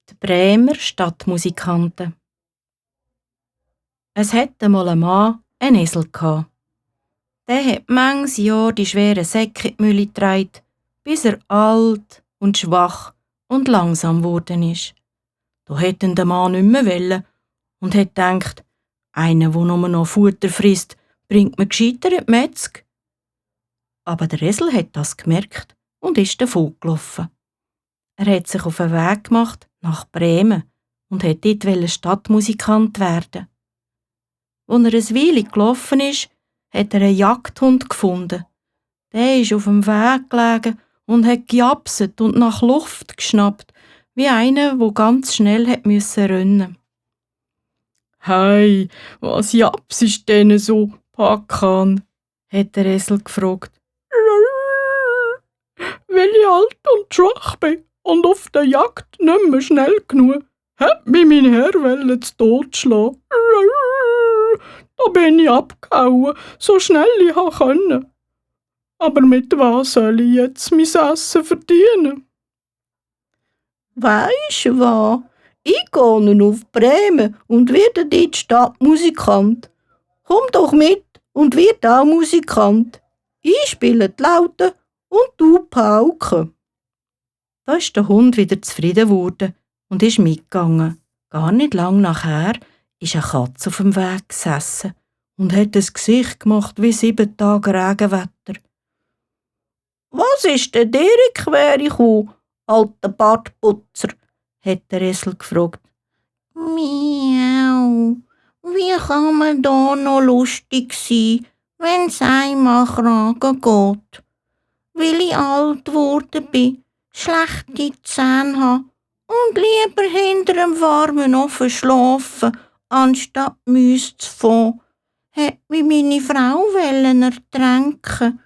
Die Bremer Stadtmusikanten. Es hat einmal ein Mann einen Esel gehabt. Der hat manches Jahr die schweren Säcke in die Mühle getragen, bis er alt und schwach und langsam geworden ist. Da hätte ihn der Mann nicht mehr wollen und hat gedacht, einer, der nur noch Futter frisst, bringt mir gescheiter in die Metzg. Aber der Esel hat das gemerkt und ist davongelaufen. Er hat sich auf den Weg gemacht nach Bremen und hat dort Stadtmusikant werden. Als er ein Weile gelaufen ist, hat er einen Jagdhund gefunden. Der ist auf dem Weg gelegen und hat gejapset und nach Luft geschnappt, wie einer, der ganz schnell hat rennen. «Hey, was japsest denn so, Pakan?» hat der Esel gefragt. «Weil ich alt und schwach bin und auf der Jagd nicht mehr schnell genug, hat mich mein Herr zu Tod schlagen. Da bin ich abgehauen, so schnell ich konnte. Aber mit was soll ich jetzt mein Essen verdienen?» «Weisst du was? Ich gehe nun auf Bremen und werde dort Stadtmusikant. Komm doch mit und werd auch Musikant. Ich spiele die Laute und du die Pauke.» Da ist der Hund wieder zufrieden geworden und ist mitgegangen. Gar nicht lang nachher ist eine Katze auf dem Weg gesessen und hat ein Gesicht gemacht wie 7 Tage Regenwetter. «Was ist denn dir quer gekommen, alter Bartputzer?» hat der Esel gefragt. «Miau, wie kann man da noch lustig sein, wenn's einmal Kragen geht? Weil ich alt geworden bin, schlechte Zähne habe und lieber hinter einem warmen Ofen schlafen, anstatt Müsse zu fahren, hat mich meine Frau ertränken.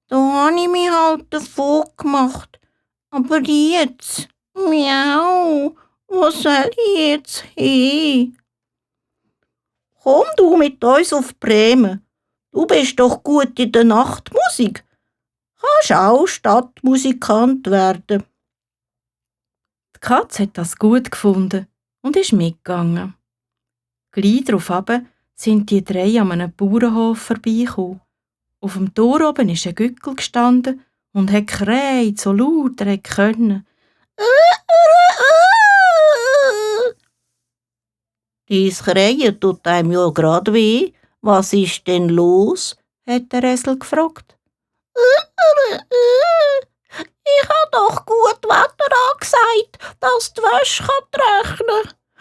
Da habe ich mich halt davon gemacht. Aber jetzt, miau, wo soll ich jetzt hin?» «Komm du mit uns auf Bremen. Du bist doch gut in der Nachtmusik. Kannst auch Stadtmusikant werden.» Die Katze hat das gut gefunden und ist mitgegangen. Gleich darauf sind die 3 an einem Bauernhof vorbeigekommen. Auf dem Tor oben ist ein Gückel gestanden und hat gekräht, so laut er konnte. «Dein Krähen tut einem ja grad weh. Was ist denn los?» hat der Esel gefragt. «Ich habe doch gut Wetter angesagt, dass die Wäsche trocknen kann.